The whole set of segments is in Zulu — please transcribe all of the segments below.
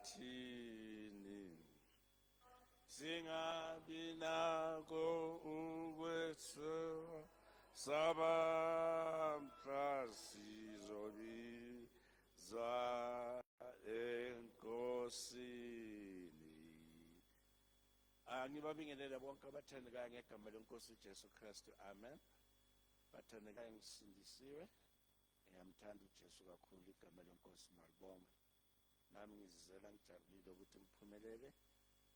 Emhlabathini singabi nako ukwesaba mhla sizobizwa enkosini. Angibabingelele bonke abathandekayo ngegama lenkosi uJesu Kristu. Amen. Bathandekayo, ngisindisiwe. Ngiyamthanda uJesu kakhulu, igama lenkosi malibongwe. Nami ngizizela ngijabulile ukuthi ngiphumelele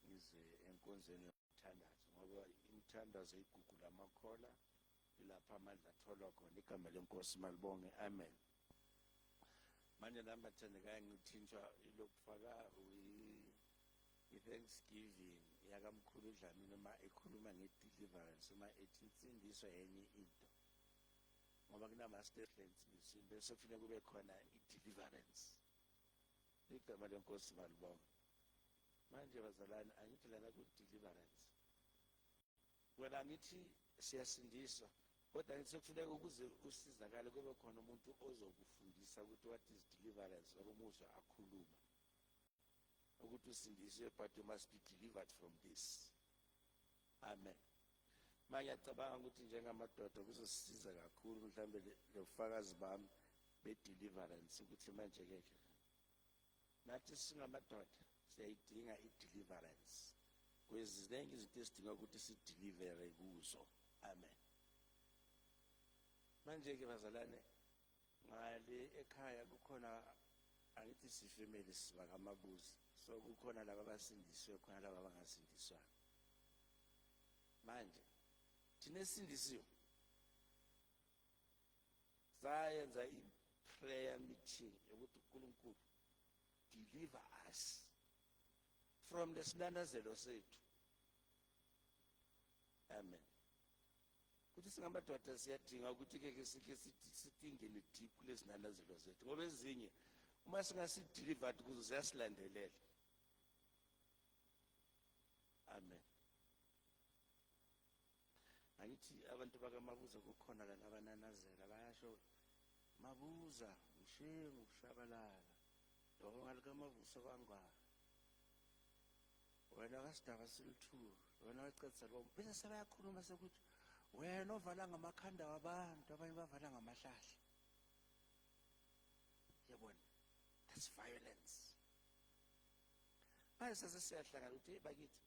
ngize enkonzweni yomthandazo, ngoba imithandazo igugu lamakhola, ilapho amandla atholwa khona. Igama lenkosi malibonge. Amen. Manje nami bathandekayo ngithintshwa ilokufaka i-thanksgiving yakamkhulu uDlamini uma ekhuluma nge-deliverance, uma ethi insindiso yenye into, ngoba kunama-statements bese kufuneka kube khona i-deliverance. Igama lenkosi malibonge. Manje bazalwane, angithi lana ku-deliverance, wena angithi siyasindiswa, kodwa ngithi sekufuneka ukuze usizakale kube khona umuntu ozokufundisa ukuthi what is deliverance, or umuzwa akhuluma ukuthi usindiswe, but you must be delivered from this. Amen. Ma ngiyacabanga ukuthi njengamadoda kuzosisiza kakhulu mhlawumbe lobufakazi bami be-deliverance, ukuthi manje-ke nathi singamadoda siyayidinga i-deliverance kweziningi izinto esidinga ukuthi sidelivere kuzo. Amen. Manje-ke bazalwane, ngale ekhaya kukhona, angithi sifamily sibakamabuzi, so kukhona laba abasindisiwe, khona laba abangasindiswanga. Manje thina esindisiwe sayenza i-prayer meeting yokuthi uNkulunkulu deliver us from lesinanazelo sethu. Amen. Kuthi singamadoda siyadinga ukuthi ke sike sitingene deep kulezinanazelo zethu, ngoba ezinye uma singasidelivered kuzo ziyasilandelela. Amen. Angithi abantu bakamabuza kukhona lana abananazela, bayasho mabuza mshengu ushabalala donga likamavuso kwangwana wena kasidaba silithulu wena wacetha lo, bese sebayakhuluma sekuthi wena ovala ngamakhanda wabantu, abanye bavala ngamahlahla. Yabona, that's violence. Manje sase siyahlangana ukuthi hey bakithi,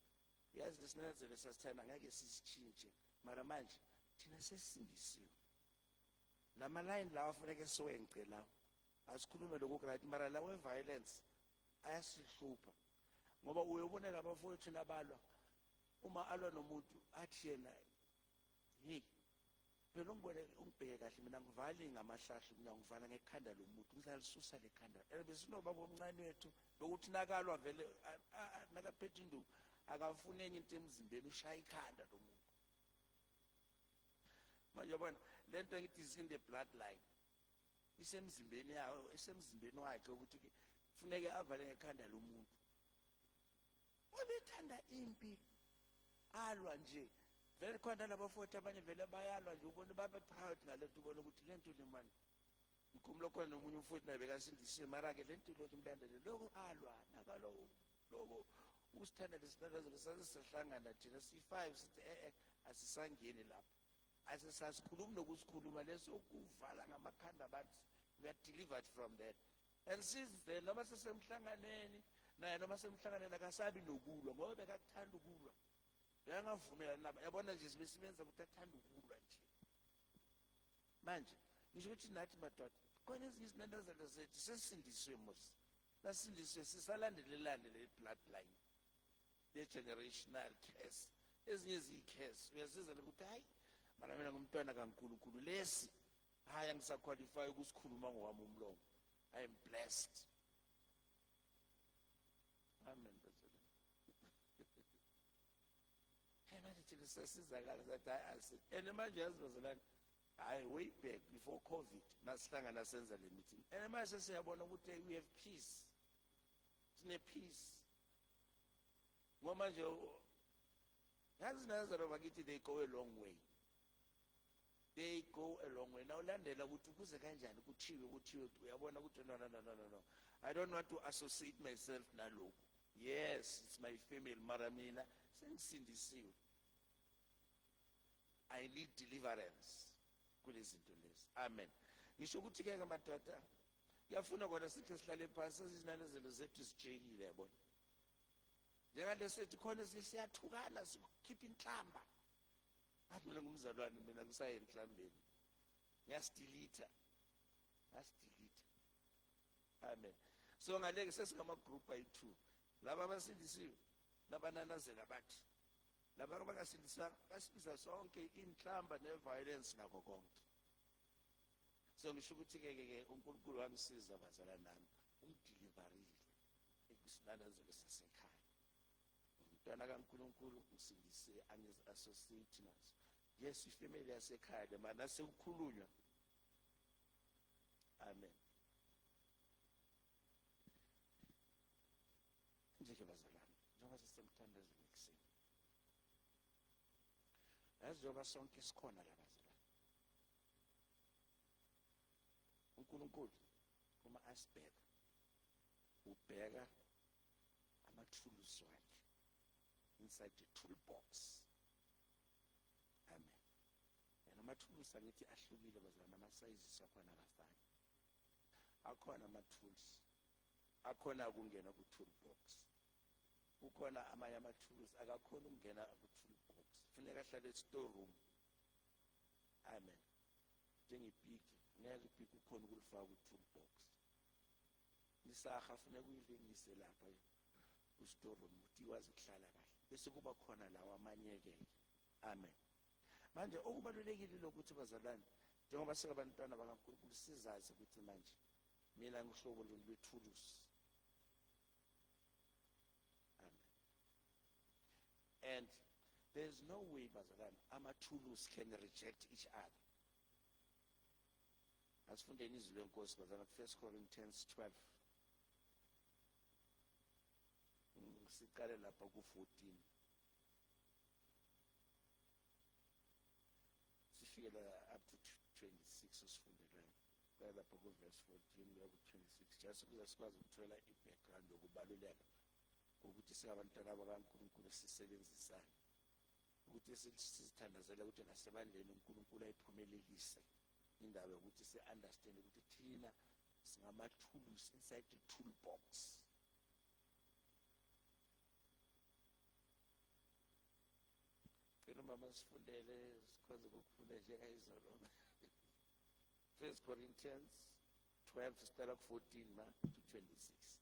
yazi lesinanazelo sasithanda ngeke sisitshintshe, mara manje thina sesisindisiwe, lama line lawa afuneke siwence lawo, asikhulume lokhu right, mara lawo violence ayasihlupha, ngoba uyobona labafowethu nabalwa, uma alwa nomuntu athi yena, hey phela ungibone, ungibheke kahle, mina ngivali ngamahlahla, mina ngivala ngekhanda lomuntu, ngizalisusa lekhanda. And besinobaba omncane wethu lokuthi nakalwa vele nakaphethe induku akafuni enye into emzimbeni, ushaya ikhanda lomuntu. Manje yabona lento ngithi is in the bloodline, isemzimbeni yawo, isemzimbeni wakhe ukuthi kufuneke avale ngekhanda lomuntu. Obethanda impi, alwa nje vele, khona labafowethu abanye vele bayalwa nje, ubone babe proud ngalento, ubone ukuthi le nto le mani. Ngikhumula khona nomunye umfowethu naye bekasindisiwe, mara-ke le nto lokhu imlandele lokhu alwa nakalo lokhu usithanda lesinanazelo. Sase sihlangana thina siyi-five sithi e-e, asisangeni lapho, asisasikhulumi nokusikhuluma lesokuvala ngamakhanda abantu. We are delivered from that, and since then noma sesemhlanganeni naye, noma semhlanganeni akasabi nokulwa, ngoba bekakuthanda ukulwa, bekangavumelani nabo. Yabona nje sibe simenza ukuthi athande ukulwa nje. Manje ngisho ukuthi nathi madoda khona ezinye izinanazelo zethu, sesindisiwe mos, nasindisiwe sisalandelelane le bloodline, le-generational curse, ezinye ziyi-curse. Uyasiza ukuthi hayi mana, mina ngumntwana kaNkulunkulu, lesi hayi angisaqualify ukusikhuluma ngowami umlomo. I am blessed. Amen. Bazalwane, hey manje thina sasizakala sathi hayi asi, and manje yazi bazalwane, hayi way back before COVID nasihlangana senza le meeting, and manje sesiyabona ukuthi we have peace, sine peace, ngoba manje yazi nazalo bakithi they go a long way, they go a long way. Nawulandela ukuthi kuze kanjani kuthiwe kuthiwe, uyabona ukuthi no, no, no, no, no, no. I don't want to associate myself nalokhu. Yes, it's my family, mara mina sengisindisiwe. I need deliverance kulezi zinto lezi. Amen. Ngisho ukuthi ke madoda, kuyafuna kona sithi sihlale phansi, izinanezelo zethu sitshekile, yabona. Njengalesethi khona siyathukana, sikhipha inhlamba. Athi mina ngumzalwane, mina ngisaye enhlambeni. Ngiyasidilitha. Ngasidilitha. Amen. So ngaleke sesingama group ayi-2. Laba abasindisiwe nabananazela bathi laba abangasindiswanga basibiza sonke inhlamba ne-violence nakho konke. So ngisho ukuthi ke ke uNkulunkulu wangisiza bazalwane nami, ungideliverile ekusinanazelo sasekhaya. Umntwana kaNkulunkulu ngisindise, angizi-associate nazo. Yes, ifamily yasekhaya le mana sekukhulunywa. Amen. Nje-ke bazalwane, njengoba sisemthandazweni ekuseni, yazi njengoba sonke sikhona la bazalwane, uNkulunkulu uma asibheka ubheka amathuluzi wakhe inside the toolbox. Amen. And amathuluzi angithi ahlukile bazalwane, amasayizisi akhona akafani. Akhona ama-tools akhona ukungena ku-toolbox, kukhona amanye ama-tools akakhona ukungena ku-toolbox, funeka ahlale e-storeroom. Amen. Njengepiki, ngeke ipiki ukhona ukulifaka ku-toolbox. Isaha funeka uyilengise lapha ku-storeroom ukuthi ikwazi ukuhlala kahle, bese kuba khona lawa amanye-ke. Amen. Manje okubalulekile lokuthi bazalwane, njengoba singabantwana bakaNkulunkulu, sizazi ukuthi manje mina ngihlobo luni lwethulusi. Amen. And there's no way bazalwane amathulusi can reject each other. Asifundeni izwi lenkosi bazalwane, 1 Corinthians 12, siqale lapha ku-14 sifike la up to 26. Osifundelwayo qala lapha ku-verse 14 kuya ku-26, just ukuze sikwazi ukuthola i-background yokubaluleka kokuthi singabantwana bakaNkulunkulu sisebenzisane, ukuthi sizithandazele ukuthi nasebandleni uNkulunkulu ayiphumelelise indaba yokuthi si-understand ukuthi thina singama-tools inside the toolbox. Cela umama sifundele, sikhonze ukufunda njengayizolo. First Corinthians 12, siqala ku-14 ma to 26.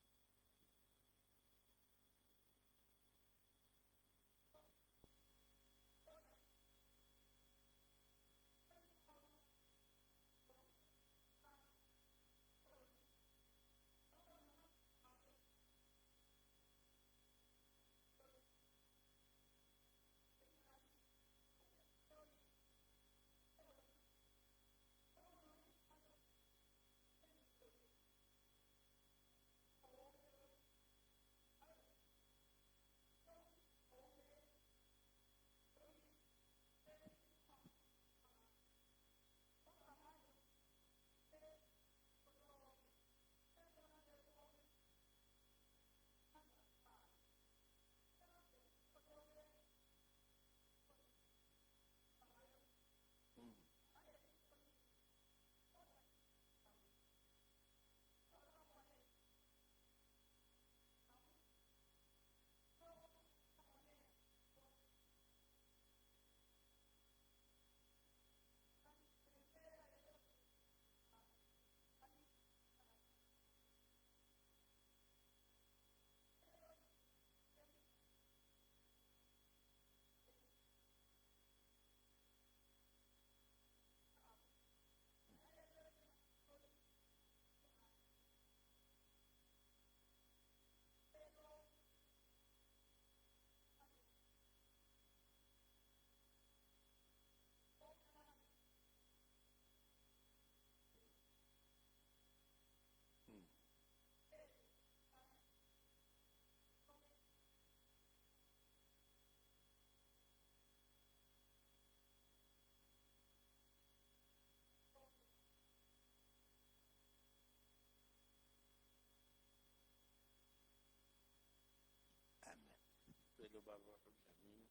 Sicela ubaba uDlamini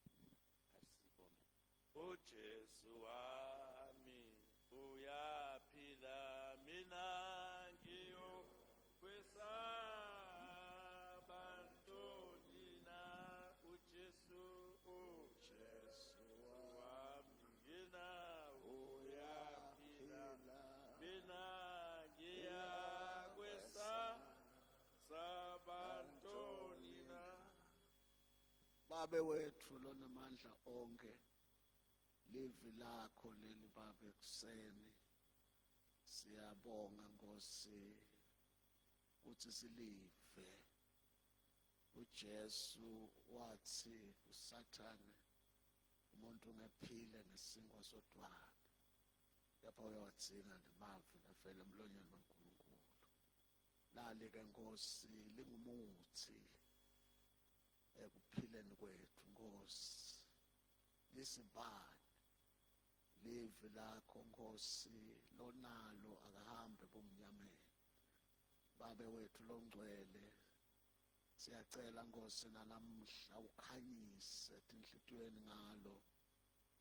asibonge. UJesu wami uyaphila, mina ngiyokwesaba ntoni na? UJesu, uJesu wami ngina uyaphila, mina ngiyakwesaba ntoni na? Babe wethu lonamandla onke, livi lakho leli, Babe, kuseni siyabonga, Nkosi, ukuthi silive. UJesu wathi uSathane, umuntu ngephile ngesinkwa sodwana, lapha uyawadzinga nemavi lafela emlonyeni waNkulunkulu. Lali-ke, Nkosi, lingumuthi ekuphileni kwethu. Nkosi, lisibani livi lakho, Nkosi, lonalo akahambe bumnyameni. Babe wethu longcwele, siyacela, Nkosi, nalamuhla ukhanyise tinhlitiyweni ngalo,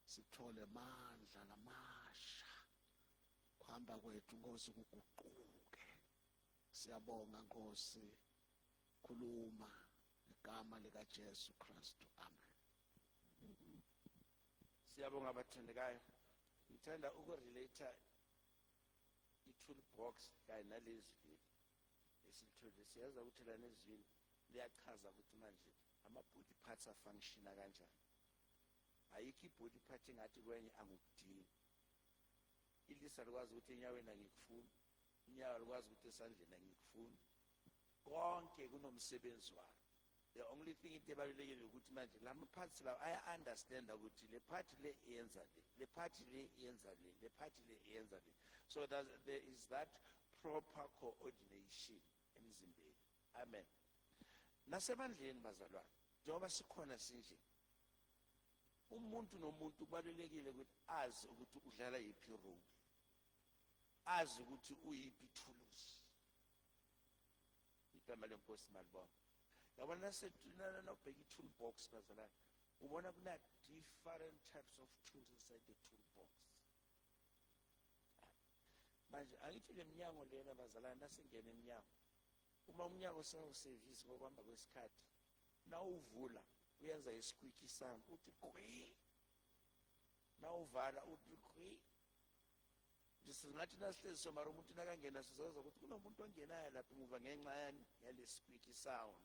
sithole mandla lamasha, kuhamba kwethu, Nkosi, kuguquke. Siyabonga, Nkosi. Khuluma igama lika Jesu Kristu, amen. Siyabonga, abathandekayo. Ngithanda ukurelate i-toolbox kanye nalezi leli esilitholile. Siyazi ukuthi lana ezwini liyachaza ukuthi manje ama-body parts afunctiona kanjani. Ayikho i-body part engathi kwenye angukudingi. Ilisa likwazi ukuthi enyaweni angikufuni, inyawo likwazi ukuthi esandleni angikufuni. Konke kunomsebenzi walo. The only thing, into ebalulekile ukuthi manje lama-parts lawo aya-understanda ukuthi le part le iyenza le, le part le iyenza le, le part le iyenza le, so that there is that proper coordination emzimbeni. Amen. Nasebandleni, bazalwane, njengoba sikhona sinje, umuntu nomuntu kubalulekile ukuthi azi ukuthi udlala yiphi role, azi ukuthi uyiphi ithulusi. Igama leNkosi malibonga. Yabona, nawubheka i-toolbox, bazalwane, ubona kuna different types of tools inside the toolbox. Manje angithi le minyango lena, bazalwane, nasingena eminyango, uma umnyango sawusevisi ngokuhamba kwesikhathi, nawuvula uyenza isqueaky sound, uthi qwi, nawuvala uthi qwi. Singathi nasihlezi somara, umuntu nakangena sizozwa ukuthi kunomuntu ongenayo lapha emuva ngenxa yani yale squeaky sound,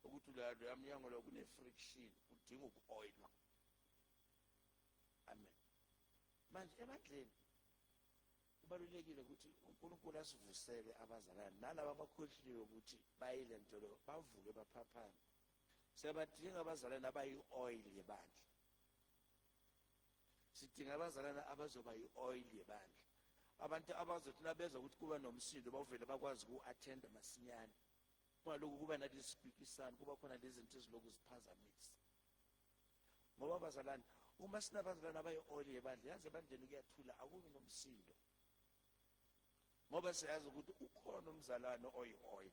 ukuthi loya mnyango lo kune-friction, udinga uku-oilwa. Amen. Manje ebandleni kubalulekile ukuthi uNkulunkulu asivusele abazalwane nalaba abakhohliwe ukuthi bayile nto lo, bavuke baphaphame. Siyabadinga abazalwane abayi-oil yebandla. Sidinga abazalwane abazoba yi-oil yebandla, abantu abazothi nabezwa ukuthi kuba nomsindo, bawuvele bakwazi uku-attenda masinyane, kungalokhu kuba nalesi squeakisana, kuba khona lezi zinto eziloku ziphazamisa. Ngoba abazalwane, uma sinabazalwane abayi-oil yebandla, yazi ebandleni kuyathula, akubi nomsindo, ngoba siyazi ukuthi ukhona umzalwane oyi-oil,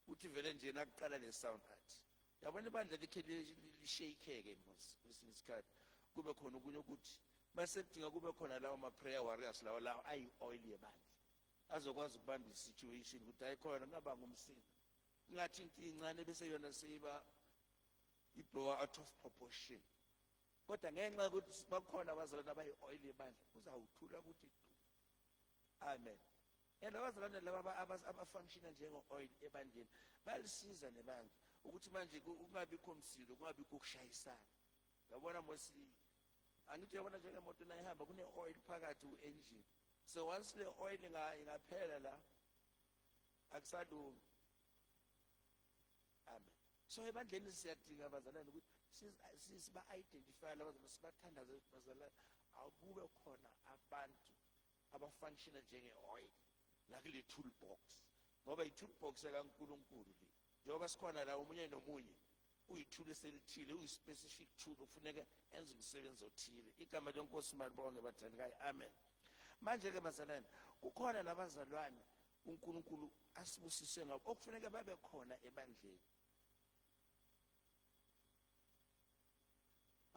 uthi vele nje nakuqala le sound athi, yabona, ibandla likhe lishakeke mos kwesinye isikhathi, kube khona okunye ukuthi mase kudinga kube khona lawo ma-prayer warriors lawo ayi-oil yebandla, azokwazi ukubamba i-situation ukuthi ayikhona kungabanga umsindo, kungathi into incane bese yona seyiba iblow out of proportion. Kodwa ngenxa yokuthi bakhona abazalwane abayi-oil yebandla, kuzawuthula ukuthi du. Amen. And abazalwane laba abafunctiona njengo-oil ebandleni bayalisiza nebandla ukuthi manje kungabikho msindo, kungabikho ukushayisana. Yabona mosi, angithi uyabona njengemoto nayihamba kune-oil phakathi ku-engine, so once le oil ingaphela la, akusalungi. Amen. So ebandleni siyadinga abazalwane ukuthi siba-identify labazalwane, sibathandaze ukuthi bazalwane, akube khona abantu abafunctiona njenge-oil la kule toolbox, ngoba i-toolbox ekaNkulunkulu le. Njengoba sikhona la, omunye nomunye uyithulusi eselithile, uyi-specific tool, kufuneka enze umsebenzi othile. Igama leNkosi malibonge, bathandekayo. Amen. Manje-ke bazalwane, kukhona nabazalwane uNkulunkulu asibusise ngabo okufuneka babe khona ebandleni.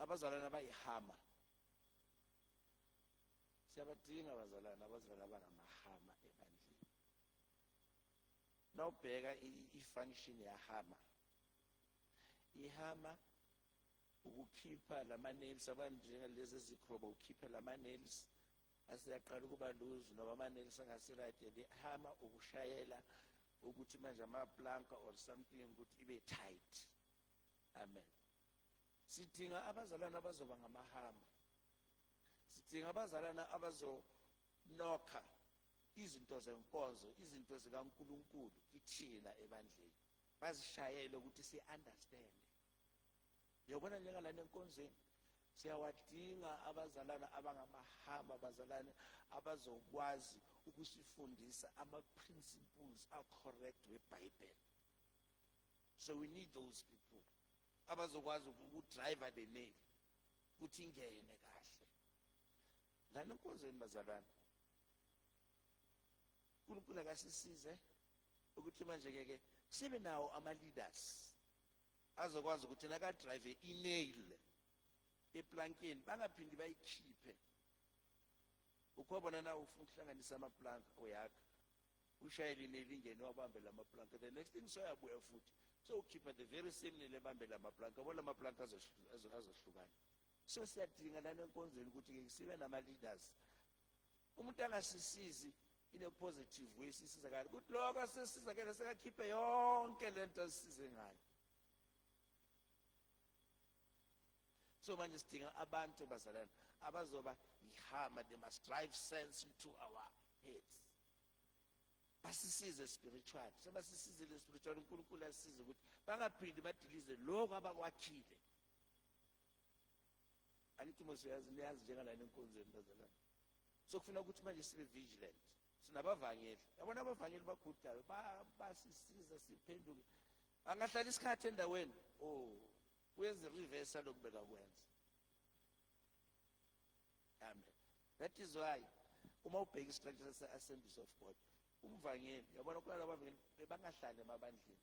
Abazalwane abayi-hammer, siyabadinga abazalwane, abazalwane abangama-hammer ebandleni. Nawubheka i-function ye-hammer, i-hammer ukukhipha lama-nails abanjengalezi ezikroba, ukhiphe lama-nails aseyaqala ukuba loose noma ama-nails angasi-right. Le-hammer ukushayela ukuthi manje amaplanka or something ukuthi ibe tight. Amen. Sidinga abazalwane abazoba ngama-hammer, sidinga abazalwane abazonokha izinto zenkonzo, izinto zikaNkulunkulu kithina ebandleni, bazishayele ukuthi si-understand. Uyabona, njengalana enkonzweni siyawadinga abazalwane abangama-hammer, abazalwane abazokwazi ukusifundisa ama-principles a-correct weBhayibheli. So we need those people abazokwazi uku-drive the nail ukuthi ingene kahle lana enkonzweni. Bazalwane, uNkulunkulu akasisize ukuthi manje-ke ke sibe nawo ama-leaders azokwazi ukuthi naka-drive i-nail eplankeni bangaphindi bayikhiphe. Ukhobona na ufuna ukuhlanganisa amaplanka, uyakha, ushayele i-nail ingene, wabambe lamaplanka. The next thing soyabuya futhi sowukhipha the very same nail ebambe lamaplanka, yabo, lamaplanka azohlukana. So siyadinga lana enkonzweni ukuthi-ke sibe nama-leaders. Umuntu angasisizi in a positive way, sisizakale ukuthi lokho asesizakele sekakhiphe yonke lento asisize ngayo. So manje sidinga abantu, bazalwane, abazoba i-hammer. They must drive sense into our heads, basisize spiritual. Sebasisizile spiritual, uNkulunkulu asisize ukuthi bangaphindi badilize lokho abakwakhile. Angithi mos uyazi, niyazi njengalana enkonzweni, bazalwane, so kufuna ukuthi manje sibe vigilant. Sinabavangeli, yabona, abavangeli bagudayo, basisiza siphenduke. Angahlala isikhathi endaweni, oh, uyenza reverse lokhu bekakwenza. Amen. That is why uma ubheka i-structure se-Assemblies of God, umvangeli, yabona, kulala abavangeli bebangahlali emabandleni.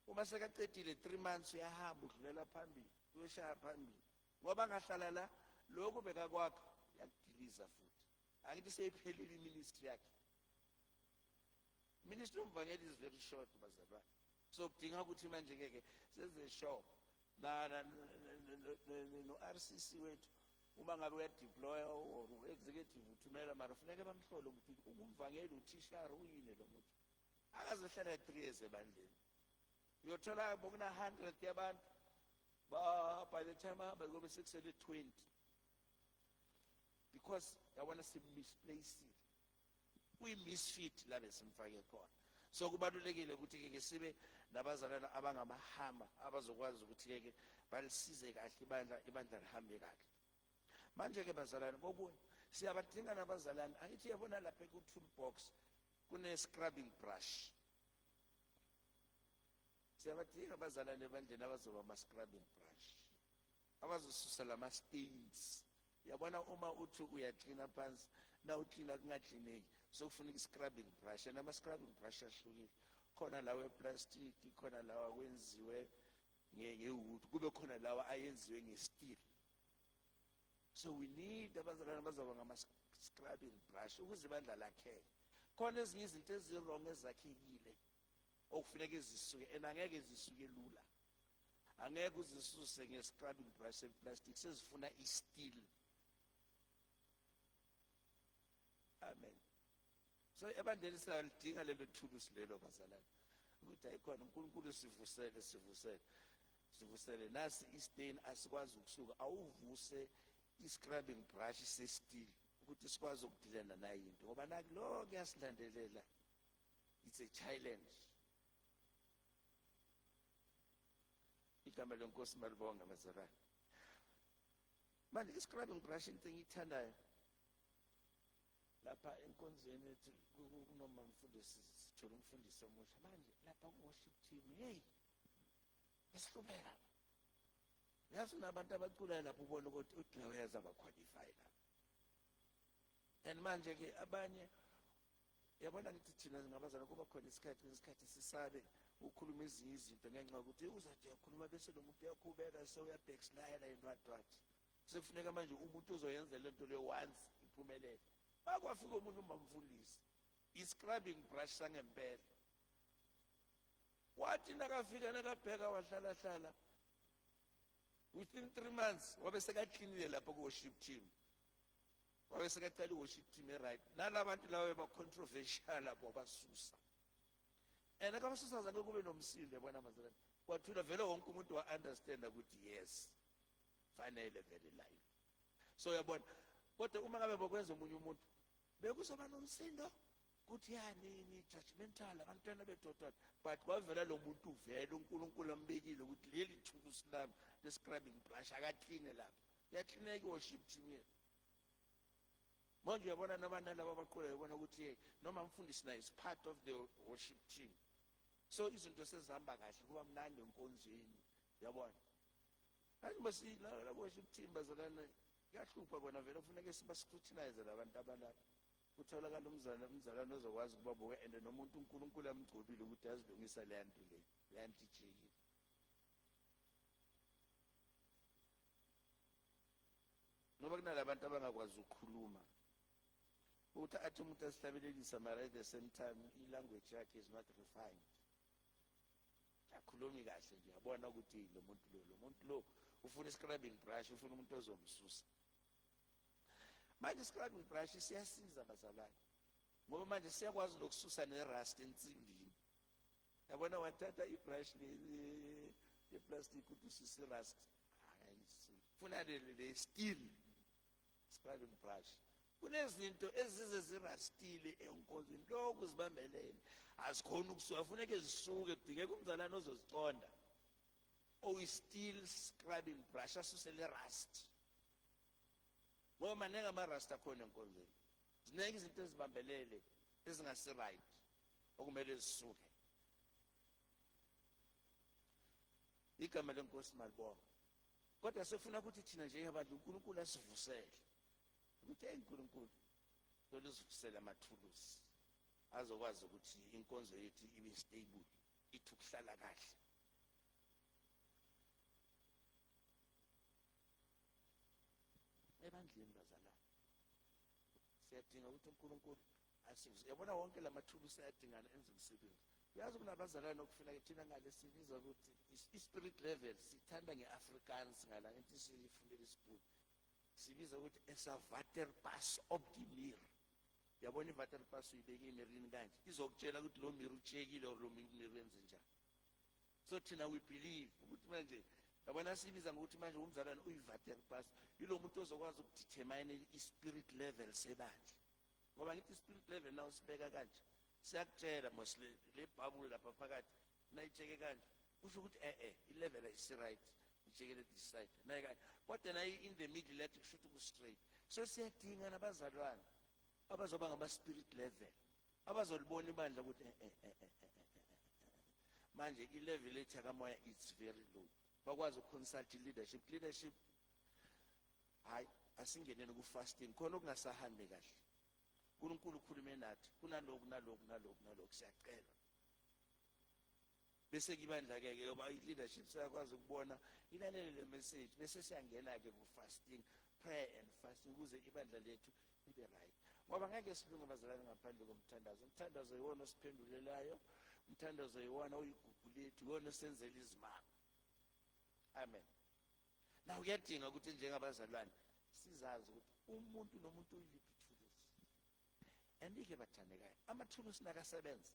Uma sekacedile 3 months, uyahamba, udlulela phambili, uyoshaya phambili, ngoba angahlala la, lokhu bekakwakha yakudiliza futhi. Angithi seyiphelile i-ministry yakhe. Ministry yomvangeli is very short, bazalwane. So kudinga ukuthi manje-ke ke senze sure no-RCC wethu, uma ngabe uya-deploya or u-executive uthumela, mara funeke bamhlole ukuthi ungumvangeli, uthishara, uyini lo muntu. Akazohlala 3 years ebandleni, uyothola bokuna-100 yabantu ba, by the time ahamba kobe sekusele 20, because yabona sim-misplacile, kuyi-misfit la besimfake khona. So kubalulekile ukuthi-ke ke sibe nabazalwane abangama-hammer abazokwazi ukuthi-ke ke balisize kahle ibandla, ibandla lihambe kahle. Manje-ke bazalwane, kokunye siyabadinga nabazalwane. Angithi yabona lapha ku-toolbox kune-scrubbing brush. Siyabadinga abazalwane ebandleni abazoba ama-scrubbing brush, abazosusa lama-stains. Yabona, uma uthi uyaklina phansi, na uklina kungaklineki, sokufuneka i-scrubbing brush. And ama-scrubbing brush ahlukile, khona lawa e-plastic, khona lawa kwenziwe nge-wood, kube khona lawa ayenziwe nge-steel. So we need abazalwane abazoba ngama-scrubbing brush ukuze ibandla lakheke. Khona ezinye izinto ezi-wrong ezakhekile okufuneka zisuke, and angeke zisuke lula, angeke uzisuse nge-scrubbing brush e-plastic, sezifuna i-steel. Amen. So ebandleni siyalidinga lelo thulusi lelo, bazalwane, ukuthi ayikhona uNkulunkulu sivusele, sivusele, sivusele nasi i-stain, asikwazi ukusuka. Awuvuse i-scrubbing brush se-steel ukuthi sikwazi ukudilana nayo into, ngoba nakuloko kuyasilandelela. It's a challenge. Igama leNkosi malibonga, bazalwane. Manje i-scrubbing brush, into engiyithandayo lapha enkonzweni ethu, kunoma mfundisi, sithola umfundisi omusha manje lapha ku-worship team. Hey, esihlubeka, yazi, unabantu abaculayo lapho, ubona ukuthi uthi la uyazi aba-qualify lapha. And manje-ke abanye, yabona, ngithi thina ngabazalwane kuba khona isikhathi, kwesikhathi sisabe. Ukhuluma ezinye izinto ngenxa yokuthi uzathi uyakhuluma bese lo muntu uyakhubeka, sewuya-backslide and what what. Sekufuneka manje umuntu ozoyenza le nto leyo once iphumelele. Makwafika omunye umamfundisi, i-scrubbing brush sangempela, wathi nakafika nakabheka wahlala hlala, within 3 months wabe sekaklinile lapho ku-worship team, wabe sekacala i-worship team e-right. Nalabantu laba beba-controversial lapho wabasusa, and akabasusa zange kube nomsindo. Yabona mazalwane, kwathula vele, wonke umuntu wa-understanda ukuthi yes, fanele vele live. So uyabona, kodwa uma ngabe bokwenza omunye umuntu bekuzoba nomsindo kuthi yani ni-judgmental, abantwana bedodana. But kwavela lo muntu vele uNkulunkulu ambekile ukuthi leli thulusi lami le-scrubbing brush akakline lapha, uyaklineka i-worship team yethu manje. Uyabona, noma nalaba abaqulayo, uyabona ukuthi hey, noma mfundisi naye is part of the worship team, so izinto sezihamba kahle, kuba mnandi enkonzweni. Uyabona manje, basi worship team bazalwane kuyahlupha bona vele, kufuneke siba-scrutinize labantu abalapha, kutholakala umzalwane ozokwazi ukubabuka and nomuntu uNkulunkulu amgcobile ukuthi azilungisa leya nto le, leya nto ijikile. Ngoba kunalabantu abangakwazi ukukhuluma, ukuthi athi umuntu asihlabelelisa, mara at the same time i-language yakhe is not refined, akhulumi kahle nje. Yabona ukuthi lo muntu lo ufuna i-scrubbing brush, ufuna umuntu ozomsusa. Manje i-scrubbing brush siyasiza bazalwane, ngoba manje siyakwazi nokususa ne-rust ensimbini. Yabona, wathatha i-brush ye-plastic ukuthi ususe i-rust, funa le steel scrubbing brush. Kunezinto ezize zirastile enkonzweni, lokhu zibambelele, azikhona ukusuka, funeke zisuke, kudingeka umzalwane ozoziconda oyi-steel scrubbing brush, asuse le rust, ngoba maningi ama-rust akhona enkonzweni. Ziningi izinto ezibambelele ezingasi-right okumele zisuke. Igama leNkosi malibonga. Kodwa sefuna ukuthi thina njengabantu uNkulunkulu asivusele ukuthi hey, uNkulunkulu loluzivusele amathulusi azokwazi ukuthi inkonzo yethu ibe stable, ithi ukuhlala kahle ebandleni. Bazalwane, siyadinga ukuthi uNkulunkulu asivuse. Yabona, wonke la mathulusi ayadingana enze umsebenzi. Uyazi, kunabazalwane okufuneka thina ngale sibiza ukuthi i-spirit level, sithanda nge-Afrikaans ngala, ngithi sifundele isibhunu, sibiza ukuthi is 'n waterpas op die muur. Yabona, i-waterpas uyibeke emirini kanje, izokutshela ukuthi lo miri utshekile or lo miri wenze njani. So thina we believe ukuthi manje, yabona, sibiza ngokuthi manje umzalwane uyi-waterpas, yilo muntu ozokwazi uku-determine i-spirit level sebandla. Ngoba ngithi i-spirit level naw sibeka kanje, siyakutshela mos le bubble lapha phakathi nayitsheke kanje, kusho ukuthi eh-eh, i-level ayisi-right, itshekele this side naye kanje, kodwa naye in the middle lethi kusho ukuthi ku-straight. So siyadinga nabazalwane abazoba ngama-spirit level, abazolibona ibandla ukuthi eh, eh, eh, eh, eh, eh, manje i-level ethu yakamoya it's very low, bakwazi uku-consult i-leadership. Leadership, hayi, asingeneni ku-fasting khona okungasahambi kahle, uNkulunkulu ukhulume nathi kunaloku, naloku, naloku, naloku, siyacela. Bese ibandla-ke ke ngoba i-leadership siyakwazi ukubona, ilalele le message, bese siyangena-ke ku-fasting, prayer and fasting, ukuze ibandla lethu libe right. Ngoba ngeke silunge bazalwane ngaphandle komthandazo. Umthandazo yiwona osiphendulelayo, umthandazo yiwona oyigugu lethu, yiwona osenzela izimanga. Amen. Na kuyadinga ukuthi njengabazalwane sizazi ukuthi umuntu nomuntu uyiliphi ithulusi. And-ke bathandekayo, amathulusi nakasebenza,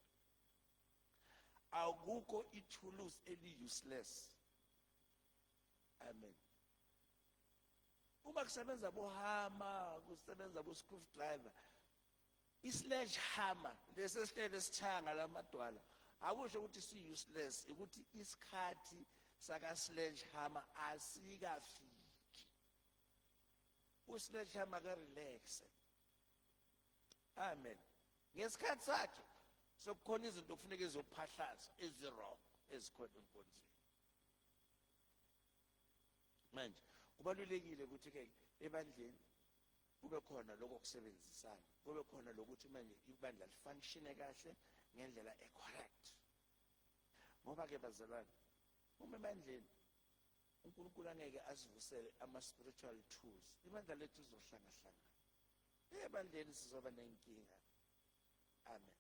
akukho ithulusi eli-useless. Amen. Uma kusebenza bo-hammer, kusebenza bo-screwdriver, i-sledge hammer lesi esihlele esithanga lamadwala, akusho ukuthi si-useless, ukuthi isikhathi saka-sledge hammer asikafiki. U-sledge hammer ka-relaxe. Amen. Ngesikhathi sakhe sokukhona izinto kufuneka ezophahlaza ezi-wrong ezikhona enkonzweni. Manje kubalulekile ukuthi-ke ebandleni kube khona lokho kusebenzisana, kube khona lokuthi manje ibandla li-functione kahle ngendlela e-correct. Ngoba-ke bazalwane, uma ebandleni uNkulunkulu angeke asivusele ama-spiritual tools, ibandla lethu lizohlangahlangana. Ebandleni sizoba nenkinga. Amen.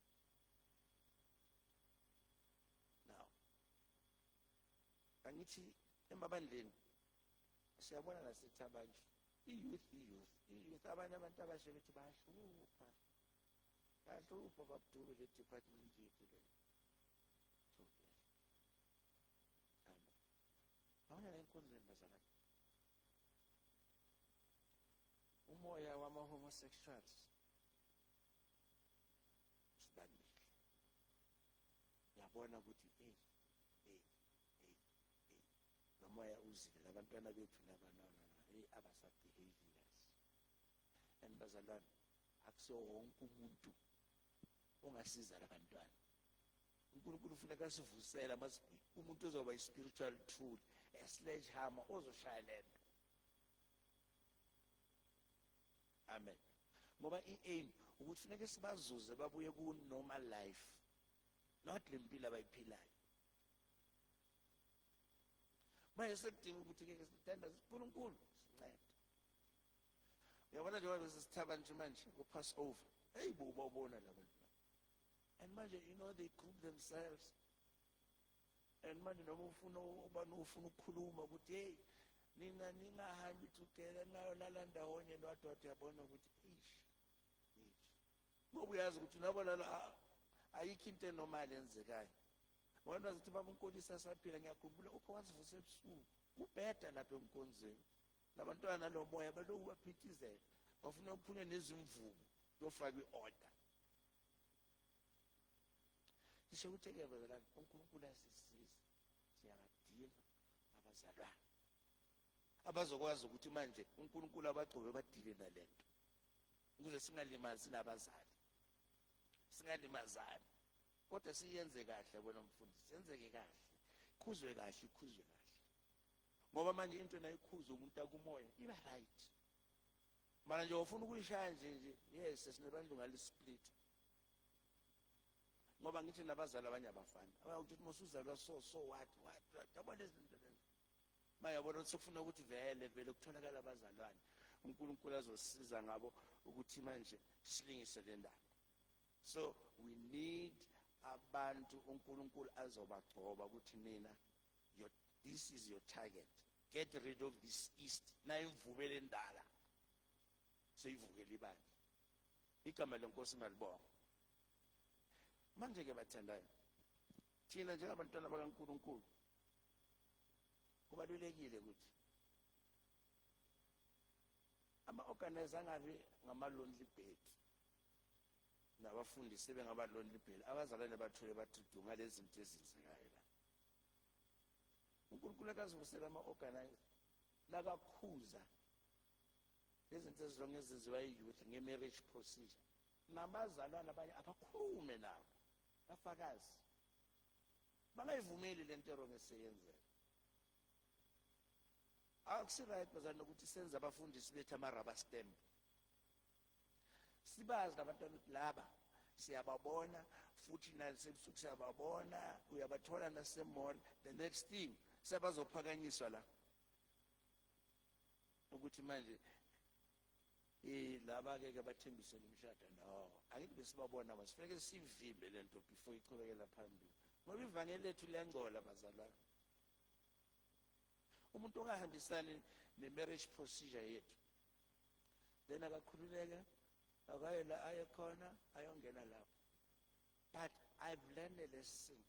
Now, angithi emabandleni siyabona nasithi abantu i-youth i-youth i-youth abanye abantu abasha bethi bayahlupha, bayahlupha babudube le department yethu le. Amen. Awuna la enkonzweni bazalwane, umoya wama-homosexuals sibambile. Uyabona ukuthi hey hey hey hey, lo moya uzile labantwana bethu laba. No, no, no, hey, abasa-behave kahle. And bazalwane, akusiwo wonke umuntu ongasiza labantwana. uNkulunkulu ufuneka asivusele umuntu ozoba i-spiritual tool, a sledgehammer ozoshaya lento. Amen. Ngoba i-aim ukuthi funeke sibazuze babuye ku-normal life, not le mpilo abayiphilayo manje. Sekudinga ukuthi-ke sithandaze, uNkulunkulu sincede. Uyabona, njengoba besisithaba nje manje ku-Passover, hey bo, bawubona labantu. And manje, they group themselves, and manje noma ufuna ubani, ufuna ukukhuluma ukuthi hey, nina ningahambi together, ningayolala ndawonye nodwa, uyabona ukuthi ish ish, ngoba uyazi ukuthi nabo lala ayikho into e-normal enzekayo. Wena wazithi baba uNkolisi asaphila, ngiyakhumbula ukho wasivusa ebusuku, kubheda lapha enkonzweni, labantwana lo moya baloku baphithizela, bafuna ukuphunywa nezimvubu kuyofakwa i-order. Sisho ukuthi-ke bazalwane, uNkulunkulu asisize, siyabadinga abazalwane abazokwazi ukuthi manje uNkulunkulu abagcobe badile nalento, ukuze singalimazi nabazali, singalimazani, kodwa siyenze kahle. Wena mfundisi, senzeke kahle, khuzwe kahle, ikhuzwe kahle, ngoba manje into nayikhuza umuntu akumoya iba right. Mara nje ufuna ukuyishaya nje nje, yes, sinebandla ungalisplit, ngoba ngithi nabazali abanye abafani abakuthi mosuzalwa so so what what what, yabona lezi zinto lezi. Mayabona ukuthi sekufuna ukuthi vele vele kutholakala abazalwane uNkulunkulu azosiza ngabo ukuthi manje silingise le ndaba. So we need abantu uNkulunkulu azobagcoba ukuthi nina, your, this is your target, get rid of this east nayimvubele endala seyivukela ibandla. Igama lenkosi malibonga. Manje-ke bathandayo, thina njengabantwana bakaNkulunkulu kubalulekile ukuthi ama-organizer angabi ngama-lonely bird, nabafundisi bengaba-lonely bird, abazalwane bathule bathi du ngalezi zinto ezenzekayo la. UNkulunkulu akazivusela ama-organizer nakakhuza lezinto ezilonge ezenziwa i-youth nge-marriage procedure, nabazalwane abanye abakhulume nabo, bafakazi, bangayivumeli le nto e-wrong eseyenzeka. Akusi-right bazalwane ukuthi senze abafundisi bethu ama-rubber stamp. Sibazi labantwana ukuthi laba siyababona, futhi nasebusuku siyababona, uyabathola nase-mall. The next thing sebazophakanyiswa la ukuthi manje laba ke ke bathembise umshado. No, angithi besibabona, masifuneke sivimbe lento before ichubekela phambili, ngoba ivangeli lethu liyangcola bazalwane. Umuntu ongahambisani ne-marriage procedure yethu, then akakhululeke, akaye la aye khona, ayongena lapho. But I've learned a lesson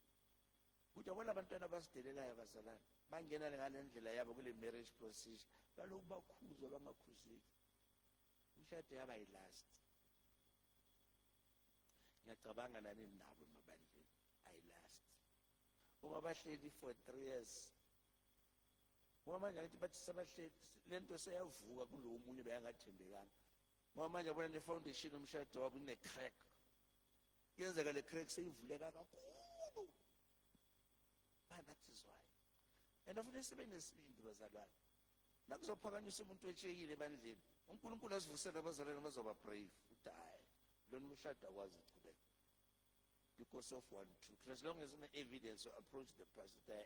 ukuthi yabona abantwana abasidelelayo abazalwane bangena ngale ndlela yabo kule marriage procedure, baloku bakhuzwa, bangakhuzeki, umshado yaba yi-last. Ngiyacabanga nani nabo emabandleni ayi-last uma bahleli for 3 years, ngoba manje angithi bathi sebahleli, le nto seyavuka kulo munye beyangathembekanga, ngoba manje yabona ne-foundation yomshado wabo ine-crack. Kuyenzeka le crack seyivuleka kakhulu. That is why and afuneka sibe nesibindi bazalwane nakuzophakanyiswa umuntu etshekile ebandleni. UNkulunkulu asivusele abazalwane bazoba brave ukuthi hhayi, lona umshado akwazi ukuchubeka. Because of 1, 2, as long as une-evidence, you approach the pastor.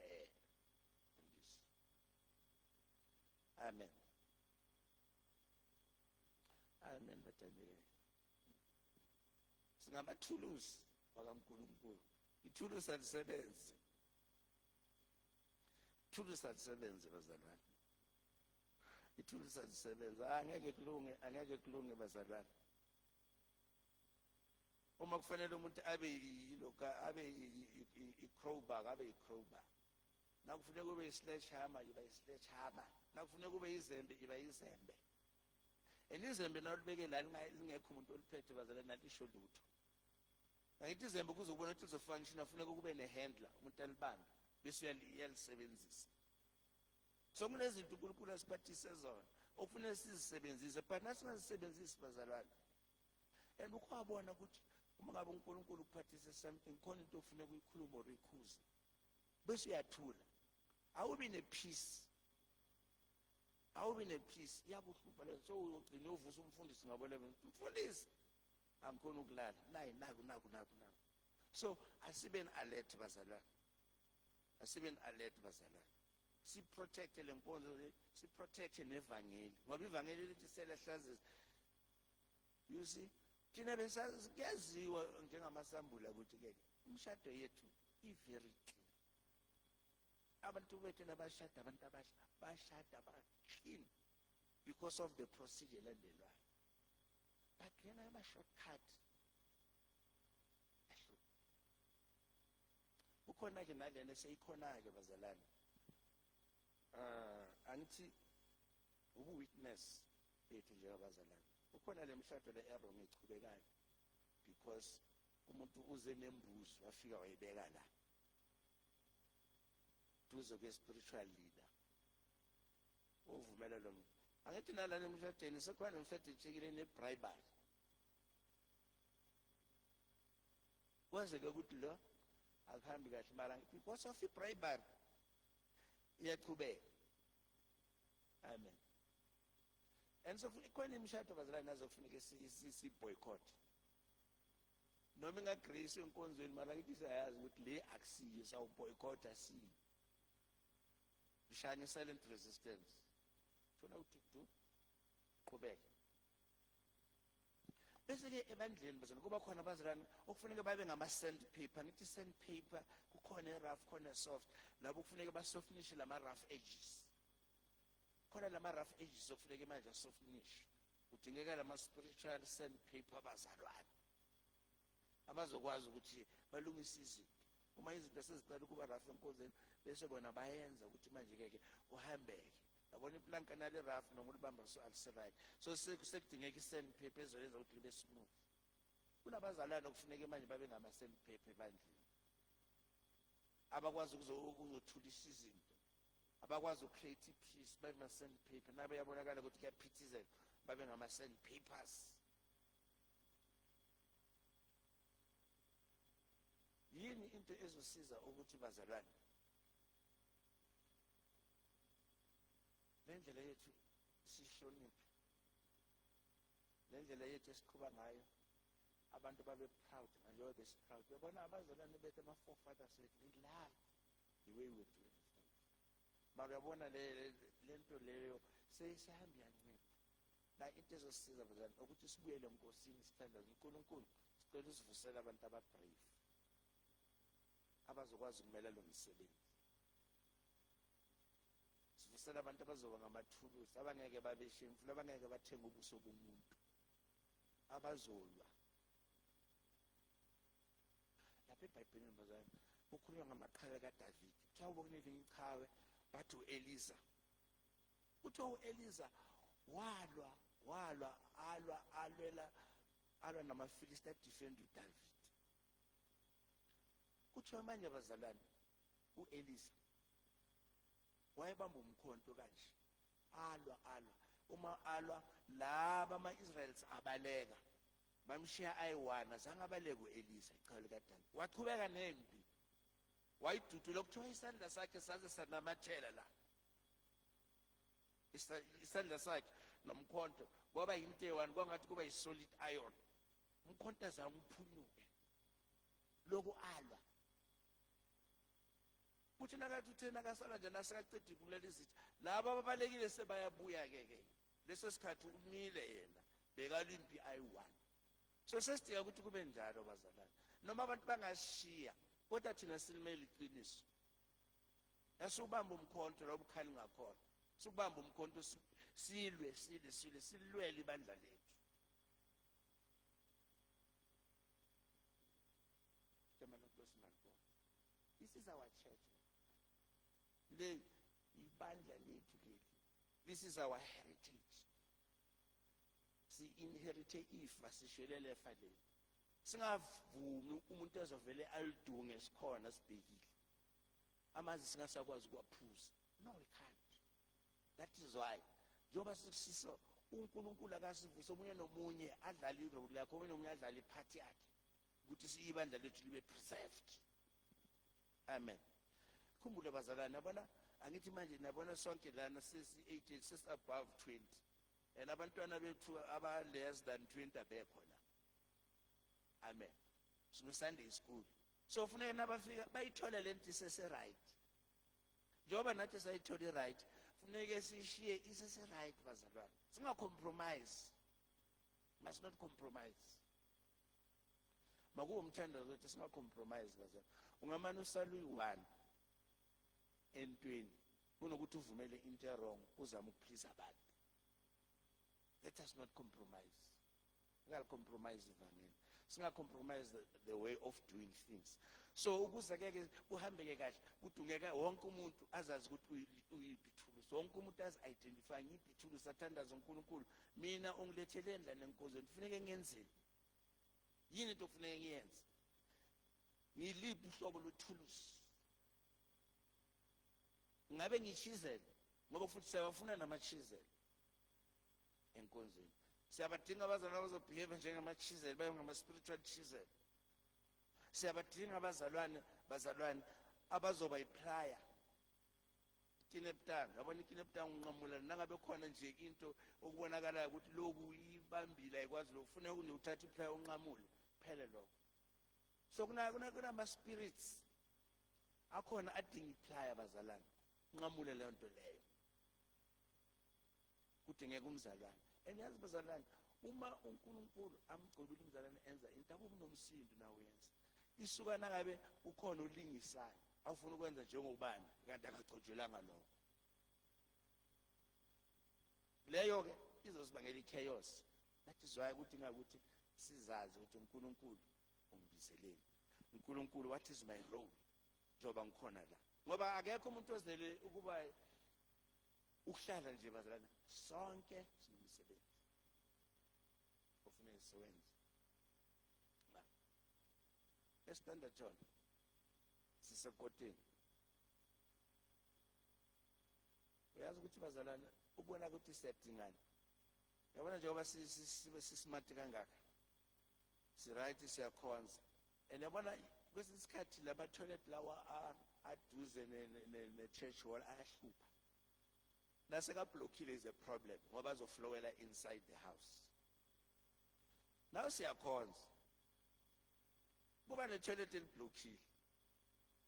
Amen, amen. Bathandekayo, singamathuluzi wakaNkulunkulu. Ithuluzi alisebenzi, ithuluzi alisebenzi, bazalwane, ithuluzi alisebenzi. Angeke kulunge, angeke kulunge, bazalwane. Uma kufanele umuntu abe yilokhu, abe i-crowbar, abe i-crowbar. Nakufuneka kube i-sledgehammer, iba i-sledgehammer. Nakufuneka kube izembe, iba izembe. And izembe nawulibeke la, lingekho umuntu oliphethe, bazalwane, nalisho lutho. Angithi izembe, kuze ubone ukuthi lizofunctiona, funeka kube ne-handler, umuntu alibambe, bese uyalisebenzisa. So kunezinto uNkulunkulu asiphathise zona okufuneka sizisebenzise, but nasingazisebenzisi, bazalwane. And ukwabona ukuthi uma ngabe uNkulunkulu ukuphathise something, khona into ofuneka uyikhulume or uyikhuze, bese uyathula, awubi ne-peace, awubi ne-peace, iyakuhlupha leyo. So uyogcina uvusa umfundisi ngabo-11, "Mfundisi, angikhona ukulala, nayi, naku, naku, naku, naku." So asibeni alert, bazalwane, asibeni alert, bazalwane. Siprotecte le nkonzo le, siprotecte nevangeli, ngoba ivangeli lithi selahlazisa. You see, thina besazi, kuyaziwa njengamasambula ukuthi-ke umshado yethu i-very clean. Abantu bethu nabashada, abantu abasha bashada ba-clean because of the procedure elandelwayo, but lena yama-shortcut ahluka. Kukhona-ke nalena eseyikhona-ke, bazalwane. Angithi ubu-witness bethu njengabazalwane, kukhona le mshado le e-wrong echubekayo because umuntu uze nembuzi, wafika wayibeka la duze kwe-spiritual leader, uvumela lo muntu. Angithi nalana emshadweni sekukhona nemshado etshekile ne-bribery, kwenzeke ukuthi lo akuhambi kahle, mara because of i-bribery iyachubeka. Amen. And so ikhona imishado, bazalwane, nazo kufuneka si-boycott, noma ingagrace enkonzweni, mara kithi siyayazi ukuthi le akusiyo, sawuboycotha, siyo shanye silent resistance. Funa ukuthi du qhubeke. Bese-ke ebandleni, bazalwane, kuba khona abazalwane okufuneka babe ngama-sandpaper. Ngithi sandpaper, kukhona i-rough, khona soft. Labo kufuneka basoftenishe lama-rough edges. Khona lama-rough edges okufuneka manje asoftenishe, kudingeka lama-spiritual sandpaper, abazalwane abazokwazi ukuthi balungise izinto. Uma izinto seziqala ukuba rough enkonzweni, bese bona bayenza ukuthi manje-ke ke kuhambeke. Yabona, iplanka nali-rough noma ulibamba so alisi-right, so sekudingeka i-sandpaper ezoyenza ukuthi libe smooth. Kunabazalwane okufuneke manje babe ngama-sandpaper ebandleni, abakwazi ukuzothulisa izinto, abakwazi uku-create i-peace, babe ma-sandpaper. Nabe yabonakala ukuthi kuyaphithizela, babe ngama-sandpapers. Yini into ezosiza ukuthi, bazalwane, le ndlela yethu sihloniphe, le ndlela yethu esiqhuba ngayo, abantu babe proud njengoba besi-proud? Uyabona, abazalwane bethu, ama-forefathers bethu, they love the way we're doing things, mara uyabona le nto leyo seyisihamba iyancipha. La into ezosisiza, bazalwane, ukuthi sibuyele enkosini, sithandaze, "uNkulunkulu, sicela usivusele abantu aba-brave abazokwazi ukumela lo msebenzi. Sivusele abantu abazoba ngamathuluzi, abangeke babe shameful, abangeke bathenge ubuso bomuntu, abazolwa." Lapha eBhayibhelini, bazalwane, kukhulunywa ngamaqhawe kaDavide. Kuthiwa kunelinye iqhawe, bathi u-Eliza. Kuthiwa u-Eliza walwa, walwa, alwa, alwela, alwa namaFilisti, adefend uDavid. Kuthiwa manje, bazalwane, u-Eliza wayebamba umkhonto kanje, alwa, alwa. Uma alwa, laba ama-Israyeli abaleka, bamshiya ayi-one. Azange abaleke u-Eliza, iqhawe likaDavid. Wachubeka nempi, wayidudula. Kuthiwa isandla sakhe saze sanamathela la, isandla sakhe nomkhonto kwaba yinto eyi-one, kwangathi kuba yi-solid iron. Umkhonto azange uphunyuke. Lokhu alwa kuthi nakathi uthe nakasala nje nasekaceda ukubulala izitha, laba ababalekile sebayabuya-ke ke leso sikhathi umile yena, bekalwa impi ayi-one. So sesidinga ukuthi kube njalo, bazalwane. Noma abantu bangashiya, kodwa thina silimele iqiniso. Yasubamba umkhonto la ubukhali ngakhona, sukubamba umkhonto, silwe, silwe, silwe, silwele ibandla lethu. This is our church. Le ibandla lethu leli. This is our heritage. Si-inherite ifa, sishelele efa leli. Singavumi umuntu ezovele alidunge sikhona sibhekile. Amanzi singasakwazi ukuwaphuza. No, we can't. That is why njengoba sisiso uNkulunkulu akasivuse, omunye nomunye adlale i-role yakhe, omunye nomunye adlale i-part yakhe, ukuthi ibandla lethu libe preserved. Amen. Khumbule bazalwane, yabona angithi manje nabona sonke lana sesi-18, sesi-above 20, and abantwana bethu aba-less than 20 abekho la. Amen. Sino-Sunday school, so funeka nabafika bayithole le nto isese-right, njengoba nathi sayithola i-right. Funeke sishiye isese-right, bazalwane. Singa-compromise, must not compromise. Makuwe umthandazo ukuthi singa-compromise, bazalwane. Ungamane usale uyi-one entweni kunokuthi uvumele into e-wrong uzame uku-please abantu. Let us not compromise. Singali-compromise ivangeli, singa-compromise the way of doing things. So ukuze keke kuhambeke kahle, kudungeka wonke umuntu azazi ukuthi uyiphi ithulusi, wonke umuntu azi-identify, ngiyiphi ithulusi, athandaze: uNkulunkulu, mina ungilethele ndlana enkonzweni, kufuneke ngenzeni? Yini into okufuneke ngiyenze? Ngiliphi uhlobo lwethulusi? Ngabe ngi-chisel? Ngoba futhi siyabafuna nama-chisel enkonzweni. Siyabadinga abazalwane abazo-behave njengama-chisel, babe ngama-spiritual chisel. Siyabadinga abazalwane, bazalwane abazoba yi-plier, ikinebutanga, yabona, ikinebutanga unqamula nangabe khona nje into okubonakalayo ukuthi lokhu ibambile, ayikwazi lokhu, funeka nje uthathe i-plier unqamule, kuphele lokho. So kunama-spirits akhona adinga i-plier, bazalwane, unqamule leyo nto leyo. Kudingeka umzalwane. And yazi bazalwane, uma uNkulunkulu amgcobile umzalwane, enza into, akubi nomsindo nawe uyenza. Isuka nangabe ukhona olingisayo, awufuna ukwenza njengobani, kanti akagcotshelanga lokho. Leyo-ke izosibangela i-chaos. That is why kudinga ukuthi sizazi ukuthi uNkulunkulu ungibizeleni, uNkulunkulu, what is my role njengoba ngikhona la? Ngoba akekho umuntu ozele ukuba ukuhlala nje, bazalwane. Sonke sinomsebenzi ofuneka siwenze. E-Standerton sisekoteni, uyazi ukuthi bazalwane, ubona ukuthi siyadingana. Yabona, njengoba sibe si-smart kangaka, si-right, siyakhonza, and yabona kwesinye isikhathi lama-toilet lawa aduze ne-church hall ayahlupha. Naseka-blockile is a problem, ngoba azo-flowela inside the house. Naw siyakhonza, kuba ne-toilet eli-blockile,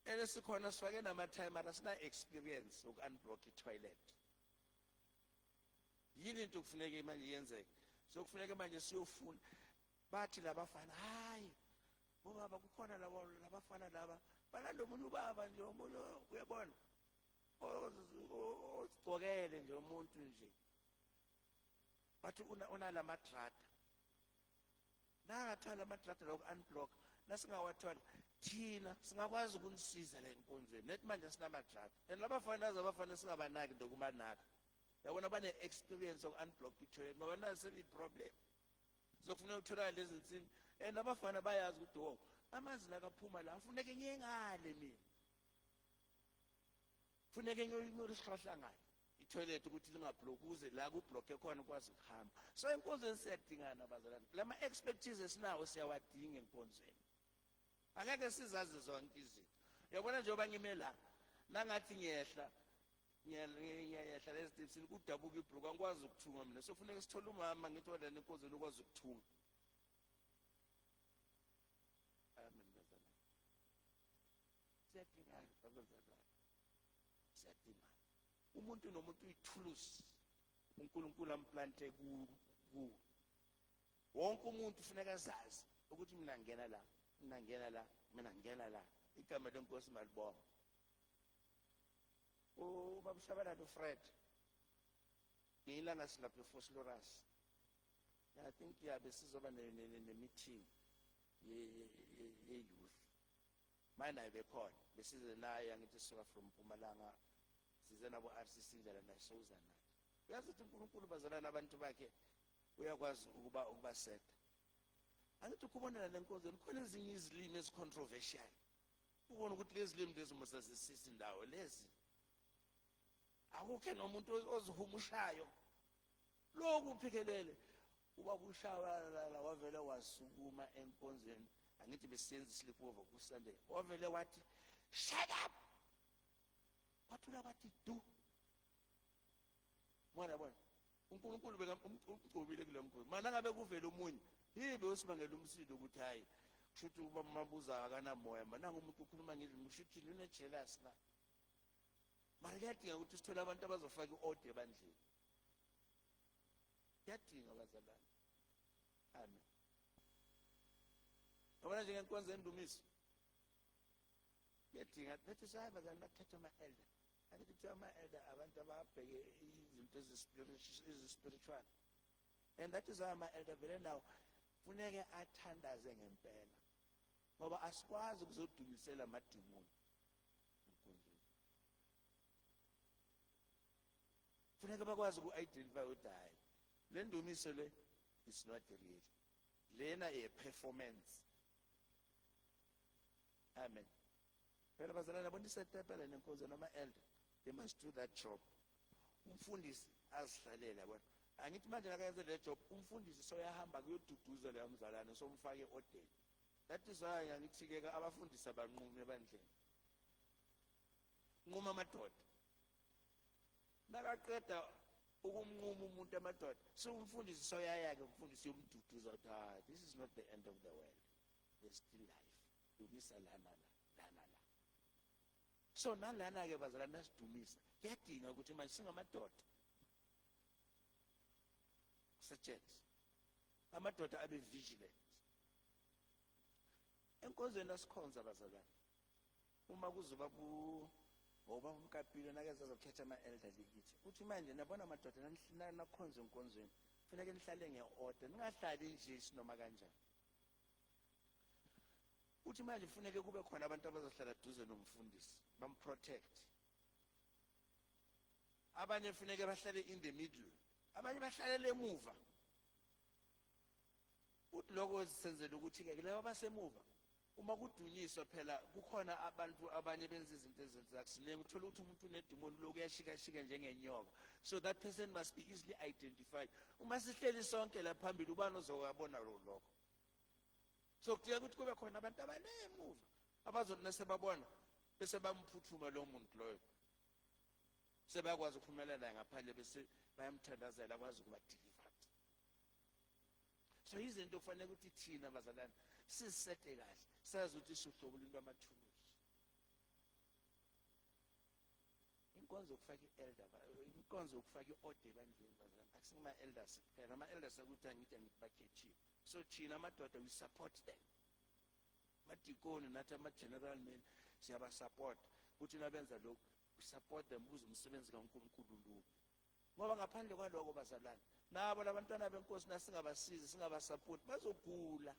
and sikhona sifake nama-timer, asina-experience yoku-unblock i-toilet. Yini into kufuneke manje yenzeke? So kufuneke manje siyofuna. Bathi labafana, hayi bobaba, kukhona labo labafana laba balanda omunye ubaba nje, omunye, uyabona, ozigcokele nje umuntu nje, bathi unalamadrada. Nangathola amadrada lokhu unblock, nasingawathola thina singakwazi ukunisiza la enkonzweni. Nethi manje sinamadrada, and labafana nazo abafana singabanaki ndokubanaka, yabona, bane-experience yoku-unblock i-toilet, ngoba nazi seliyi-problem. So kufuneka utholakale lezi nsimbi, and abafana bayazi ukuthi wo amanzi lakaphuma la, funeke ngiye ngale mina, funeke ngiyolihlohla ngale i-toilet ukuthi linga-block, ukuze la ku-blocke khona ukwazi ukuhamba. So enkonzweni siyadingana, bazalwane. Lama expertise esinawo siyawadinga enkonzweni. Angeke sizazi zonke izinto. Uyabona, njengoba ngime la, nangathi ngiyehla, ngiyehla lezi stepsini, kudabuka ibhruku, angikwazi ukuthunga mina. So funeka sithole umama, ngithi walana enkonzweni ukwazi ukuthunga. Amen, bazalwane. Umuntu nomuntu uyithulusi uNkulunkulu amplante ku. Wonke umuntu ufuneka azazi ukuthi mina ngena la, mina ngena la, mina ngena la. Igama leNkosi malibonga. Ubaba uShabalala uFred, ngiyilanga silapha eVosloorus. I think yabe sizoba ne-meeting ye-youth. Manje naye bekhona, besize naye, angithi sisuka from Mpumalanga, size nabo RCC indlela naye sowuza naye. Uyazi ukuthi uNkulunkulu bazalana abantu bakhe uyakwazi ukuba ukubasetha. Angithi ukubonela lenkonzo khona ezinye izilimi ezi-controversial. Ubona ukuthi lezi limi lezi musazisisa indawo lezi. Akukho nomuntu ozihumushayo. Lokhu uphikelele ubaba uShabalala wavele wasukuma enkonzweni, angithi besiyenza i-sleepover ku-Sunday, wavele wathi shut up, wathula wathi du. Mwana yabona uNkulunkulu bekamgcobile kule mkhosi. Mana ngabe kuvele omunye yibe usibangela umsindo ukuthi hayi kusho ukuthi uba mabuza akanamoya, mana umuntu ukhuluma ngezilimi kusho ukuthi une-jealous la. Mara kuyadinga ukuthi sithole abantu abazofaka i-order ebandleni. Kuyadinga bazalwane. Amen. Yabona njengenkonzo yendumiso kuyadinga nathi sayi bazalwane bakuthatha ama-elder. Angithi kuthiwa ama-elder abantu ababheke izinto ezi-spiritual, and that is why ama-elder vele nawo funeke athandaze ngempela, ngoba asikwazi ukuzodumisela amadimoni enkonzweni. Funeka bakwazi uku-identify ukuthi hhayi le ndumiso le is not real, lena ye-performance. Amen. Phela bazalwane yabona isetepele nenkonzo nama-elder, they must do that job. Umfundisi azihlalele, yabona angithi manje nakayenze le job umfundisi soyahamba kuyoduduza leyo mzalwane, somfake e-ordeni. That is why angithi-ke abafundisi abanqume ebandleni, nquma amadoda. Nakaqeda ukumnquma umuntu amadoda, so umfundisi soyaya-ke, umfundisi yomduduza ukuthi hayi, this is not the end of the world, there's still life. Dumisa lana la lana la. So nalana-ke bazalwane nasidumisa kuyadinga ukuthi manje singamadoda kusetshenziswe amadoda abe vigilant enkonzweni asikhonza bazalwane. Uma kuzoba ku ngoba umkapilo nakeza azokhetha ama-elder kithi, uthi manje nabona amadoda nakhonza enkonzweni funeke nihlale nge-order, ningahlali nje sinoma kanjani. Uthi manje funeke kube khona abantu abazohlala duze nomfundisi bamprotect, abanye funeke bahlale in the middle, abanye bahlalele emuva. Uthi lokho senzela ukuthi-ke laba abasemuva uma kudunyiswa phela kukhona abantu abanye benza izinto ezenza kusinenge, uthola ukuthi umuntu unedimoni lokhu uyashikashika njengenyoka, so that person must be easily identified. Uma sihleli sonke la phambili, ubani ozowabona lokho? So kudinga ukuthi kube khona abantu abale emuva abazothi nasebabona bese bamphuthuma lo muntu loyo, sebeyakwazi ukuphumela naye ngaphandle, bese bayamthandazela akwazi ukuba delivered. So izinto kufanele ukuthi thina bazalwane sizisete kahle, sazi ukuthi sihlobo lwinto amathuluzi. Inkonzo yokufaka i-elder, inkonzo yokufaka i-order ebandleni bazalwane, akusingama-elders kuphela. Ama-elders akuthi angithi bakhethiwe, so thina amadoda we support them. Amadikoni nathi ama-general men siyabasupport ukuthi nabenza lokhu, we support them ukuze umsebenzi kaNkulunkulu lume, ngoba ngaphandle kwaloko bazalwane nabo labantwana benkosi nasingabasizi singabasupport bazogula,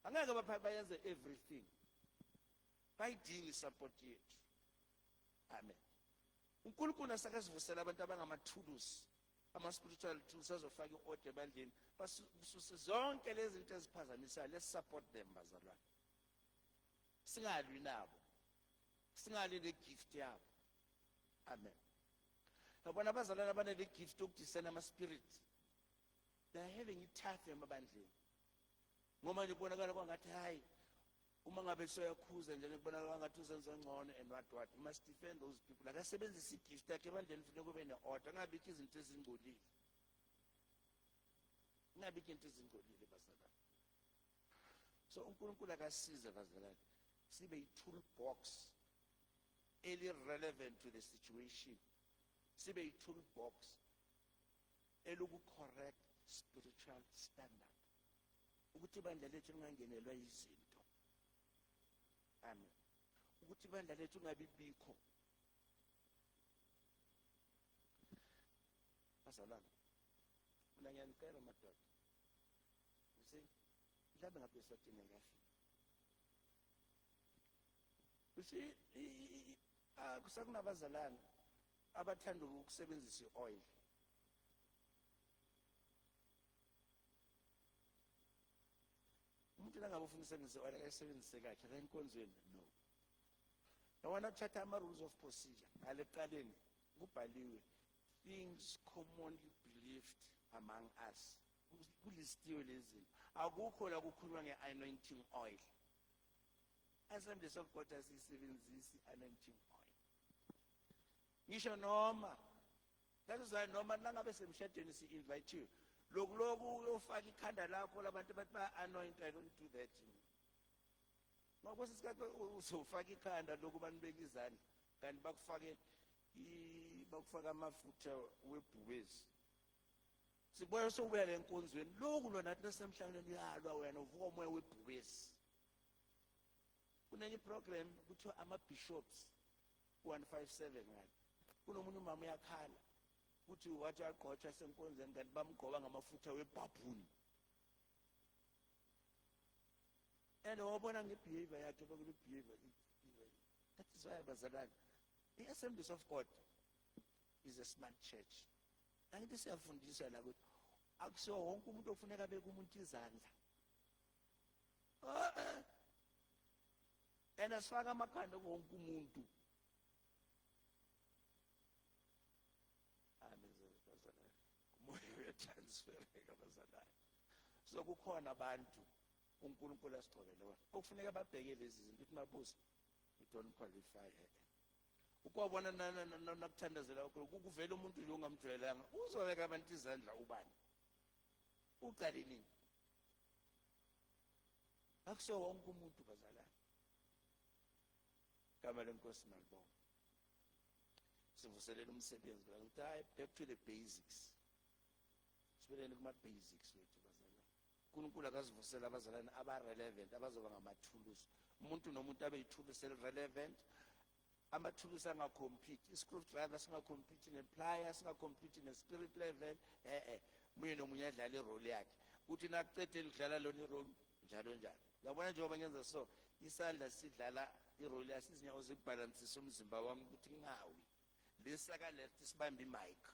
angeke bayenze everything, bayidinga isupport yethu. Amen. uNkulunkulu asakazivusela abantu abangamathulusi, ama-spiritual tools azofaka i-order ebandleni, basuse zonke lezi zinto eziphazamisayo. Let's support them bazalwane, singalwi nabo, singalwi ne-gift yabo. Amen. Yabona abazalwane abanale gift yokudiscern ama-spirit, they are having it tough emabandleni, ngoba nje kubonakala kwangathi hayi uma ngabe soyakhuza nje kubonakala kwangathi uzenza ngcono and what what. We must defend those people. Akasebenzise igift yakhe ebandleni, funeka kube ne-order, kungabikho izinto ezingcolile, kungabikho into ezingcolile bazalwane. So uNkulunkulu akasize bazalwane sibe yi-tool box. Eli-relevant to the situation, sibe yi-toolbox eluku-correct spiritual standard, ukuthi ibandla lethu lingangenelwa izinto. Amen. Ukuthi ibandla lethu kungabi bikho. Bazalwane, mina ngiyanicela madoda, you see, mhlawumbe ngabe Eswatini ngiyafika. You see, kusakunabazalwane abathanda ukusebenzisa i-oil. Umuntu nangabe ufuna ukusebenzisa i-oil, akayisebenzise kakhe la enkonzweni. No, yabona, kuthatha ama-rules of procedure ngale ekuqaleni kubhaliwe "things commonly believed among us", kulistiwe lezi zinto. Akukho la kukhulunywa nge-anointing oil. Assemblies of God asiyisebenzisi i-anointing oil, ngisho noma that noma nangabe semshadweni si-invithiwe, loku loku uyofaka ikhanda lakho labantu bathi baya-anoint. I don't do that, ngoba kwesinye isikhathi uzofaka ikhanda lokhu banibeka izandla, kanti bakufake bakufaka amafutha webhubesi. Sibuya sokubuya le nkonzweni loku lona athi nasemhlanganweni uyalwa wena, uvuka umoya webhubesi. Kunenye iprogram kuthiwa ama-bishops 157 ngale, kunomunye umama uyakhala kuthi wathi wagqotshwa senkonzweni, kanti bamgqoba ngamafutha webhabhuni, and wabona nge-behavior yakhe bakule behavior. That is why, bazalwane, i-Assemblies of God is a smart church. Angithi siyafundiswa la ukuthi akusiwo wonke umuntu ofuneka abeke umuntu izandla, and asifake amakhanda wonke umuntu. Amen, bazalwane. Umoya uyatransfereka, bazalwane. So kukhona abantu uNkulunkulu asigcobele bona okufuneka babheke lezi zinto, ukuthi mabuza, you don't qualify. Ukwabona nakuthandazela kuvela umuntu nje ongamjwayelanga, uzobeka abantu izandla, ubani uqale nini? Akusiwo wonke umuntu, bazalwane. Igama leNkosi malibonga. Sivuselela umsebenzi la, ukuthi hayi, back to the basics, sibelele kuma-basics wethu, bazalwane. uNkulunkulu akazivusela abazalwane aba-relevant, abazoba ngamathulusi. Umuntu nomuntu abe yithulusi eli-relevant, amathulusi angacompete. I-screwdriver singacompete ne-plier, singacompete ne-spirit level. E-e, munye nomunye adlala irole yakhe, kuthi nakucede lidlala lona irole, njalo njalo. Uyabona, njengoba ngenza so, isandla sidlala irole yaso, izinyawo zibhalansisa umzimba wami ukuthi ngingawi, lesaka left sibambe imic,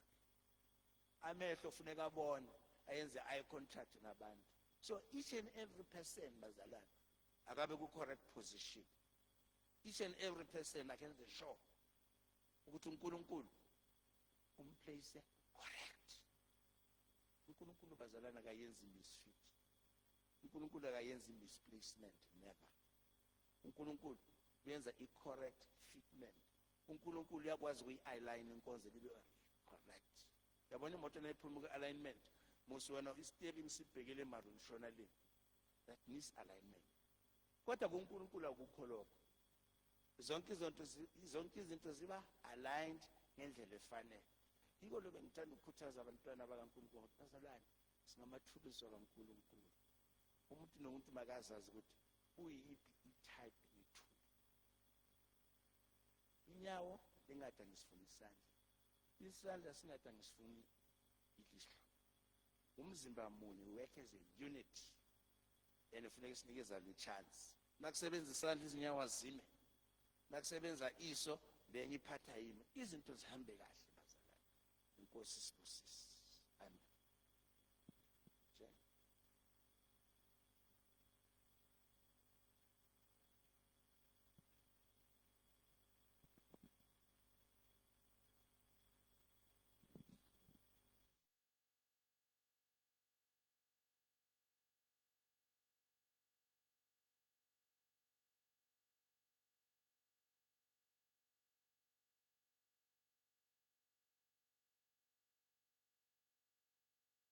amehlo funeka abone, ayenze eye contact nabantu. So each and every person, bazalwane, akabe ku-correct position. Each and every person akenze sure ukuthi uNkulunkulu umplace correct. uNkulunkulu, bazalwane, akayenzi misfit. uNkulunkulu akayenzi misplacement, never. uNkulunkulu uyenza i-correct fitment. uNkulunkulu uyakwazi ukuyi-align inkonzo libe correct. Yabona imoto nayiphuma ku-alignment musi, wena i-steering sibhekele marun shona le, that misalignment. Kodwa kuNkulunkulu akukho lokho. Zonke izinto ziba aligned ngendlela efanele. Yiko lo bengithanda ukukhuthaza abantwana bakaNkulunkulu ukuthi, bazalwane, singamathulusi kaNkulunkulu. Umuntu nomuntu makazazi ukuthi uyiphi i-type yethu. Inyawo lingathi angisifuni isandla, isandla singathi angisifuni ilihlo. Umzimba munye, work as a unit, and funeka sinikezane i-chance. Nakusebenza isandla, izinyawo azime; nakusebenza iso, lenye iphatha yimi, izinto zihambe kahle, bazalwane. Inkosi sibusise.